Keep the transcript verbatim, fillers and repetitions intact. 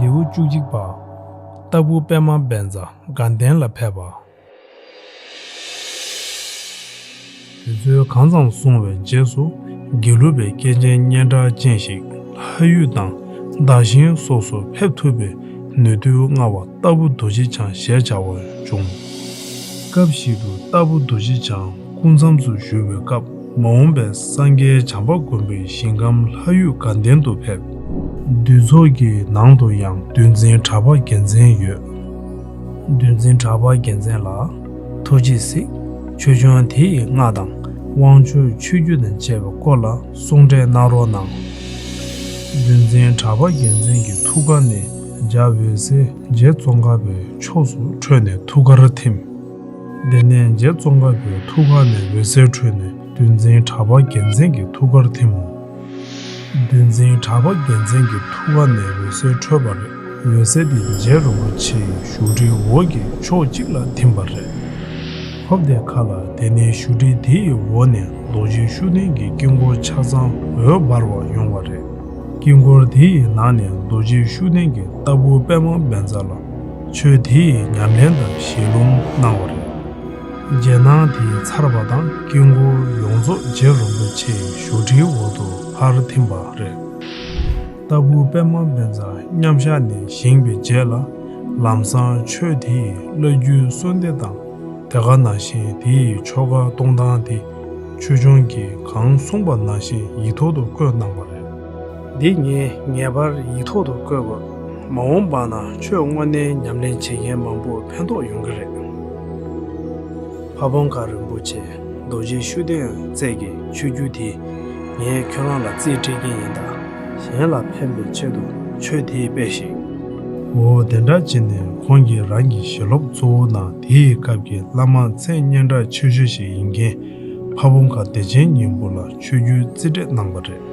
ལེའུ་བཅུ་གཅིག་པ། རྟ་ཕོ་པདྨ་བཛྲ་དགའ་ལྡན་ལ་ཕེབས་པ། དེ་ཚོས་གང་ཙམ་གསུངས་པའི་རྗེས་སུ། དགེ་ལུགས་པའི་སྐྱེས་ཆེན་སྙན་གྲགས་ཅན་ཞིག་ལྷ་ཡུལ་དང་། རྟ་ཞིང་སོགས་སུ་ཕེབས་ཐུབ་པའི་ནུས་མཐུ་མངའ་བ་རྟ་ཕོ་རྡོ་རྗེ་འཆང་ཞེས་བྱ་བ་བྱུང་། སྐབས་ཤིག་ཏུ་རྟ་ཕོ་རྡོ་རྗེ་འཆང་སྐུ་མཚམས་སུ་བཞུགས་པའི་སྐབས། མ་འོངས་པའི་སངས་རྒྱས་བྱམས་པ་མགོན་པོའི་ཞིང་ཁམས་ལྷ་ཡུལ་དགའ་ལྡན་དུ་ཕེབས། འདུས་ཚོགས་ཀྱི་ནང་དུ་ཡང་འདུལ་འཛིན་གྲགས་པ་རྒྱལ་མཚན་ཡོད། འདུལ་འཛིན་གྲགས་པ་རྒྱལ་མཚན་ལ་ཐུགས་རྗེས་གཟིགས། ཆོས་སྐྱོང་དེ་ཡི་སྔགས་དང་དབང་ཕྱུག་ཆོས་བརྒྱུད་དང་བཅས་པའི་སྐོར་ལ་གསུང་གྲོས་གནང་རོགས་གནང་། འདུལ་འཛིན་གྲགས་པ་རྒྱལ་མཚན་གྱི་ཐུགས་ཀ་ནས་འཇའ་འོད་ཟེར་རྗེ་ཙོང་ཁ་པའི་ཕྱོགས་སུ་འཕྲོས་ནས་ཐུགས་ཀར་ཐིམ། དེ་ནས་རྗེ་ཙོང་ཁ་པའི་ཐུགས་ཀ་ནས་འོད་ཟེར་འཕྲོས་ནས་འདུལ་འཛིན་གྲགས་པ་རྒྱལ་མཚན་གྱི་ཐུགས་ཀར་ཐིམ་མོ། འདུལ་འཛིན་གྲགས་པ་རྒྱལ་མཚན་གྱི་ཐུགས་ཀ་ནས་འོད་ཟེར་འཕྲོས་པ་རེད། འོད་ཟེར་དེ་རྗེ་རིན་པོ་ཆེའི་བཞུགས་ཁྲིའི་འོག་གི་ཕྱོགས་གཅིག་ལ་ཐིམ་པ་རེད། ཧོབ་དེ་ཁ་ལ་དེ་ནས་བཞུགས་ཁྲི་དེ་ཡི་འོག་ནས་རྡོ་རྗེ་ཤུགས་ལྡན་གྱི་དཀྱིལ་འཁོར་ཆ་ཚང་འོད་འབར་བ་ཡོང་བ་རེད། དཀྱིལ་འཁོར་དེ་ཡི་ནང་ནས་རྡོ་རྗེ་ཤུགས་ལྡན་གྱི་རྟ་ཕོ་པདྨ་བཛྲ་ལ་ཆོས་དེ་ཡི་ཉམས་ལེན་དང་ཞལ་ལུང་གནང་བ་རེད། རྗེས་གནང་དེ་ཚར་བ་དང་དཀྱིལ་འཁོར་ཡོངས་རྫོགས་རྗེ་རིན་པོ་ཆེའི་བཞུགས་ཁྲིའི་འོག་ཏུ་ཕར་ཐིམ་པ་རེད། རྟ་ཕོ་པདྨ་བཛྲ་མཉམ་བཞག་ནས་བཞེངས་པའི་རྗེས་ལ། ལམ་སང་ཆོས་དེ་ཡི་བླ་བརྒྱུད་གསོལ་འདེབས་དང་། དེ་ག་ནང་བཞིན་དེ་ཡི་ཆོ་ག་གཏོང་སྟངས་དེ་ཆོས་སྐྱོང་གིས་གང་གསུངས་པ་ནང་བཞིན་ཡིག་ཐོག་ཏུ་བཀོད་གནང་བ་རེད། འདི་ངས་ངེས་པར་ཡིག་ཐོག་ཏུ་བཀོད་དགོས། མ་འོངས་པ་ན་ཆོས་དངོས་གནས་ཉམས་ལེན་བྱེད་མཁན་མང་པོར་ཕན་ཐོགས་ཡོང་གི་རེད། ཕ་བོང་ཁ་རིན་པོ་ཆེ་རྡོ་རྗེ་ཤུགས་ལྡན་རྩལ་གྱི་ཆོས་བརྒྱུད་དེ་ངས་ཁྱོད་རང་ལ་རྩིས་སྤྲད་ཀྱི་ཡིན་ད། གཞན་ལ་ཕན་པའི་ཆེད་དུ་ཆོས་དེ་སྤེལ་ཞིག་འོ་དེ་འདྲ་བྱས་ནས་ཁོང་གིས་རང་གི་ཞལ་སློབ་གཙོ་བོ་ནང་དེའི་སྐབས་ཀྱི་བླ་མ་མཚན་སྙན་གྲགས་ཆེ་ཤོས་ཤིག་ཡིན་མཁན་ཕ་བོང་ཁ་བདེ་ཆེན་སྙིང་པོ་ལ་ཆོས་བརྒྱུད་རྩིས་སྤྲད་གནང་བ་རེད།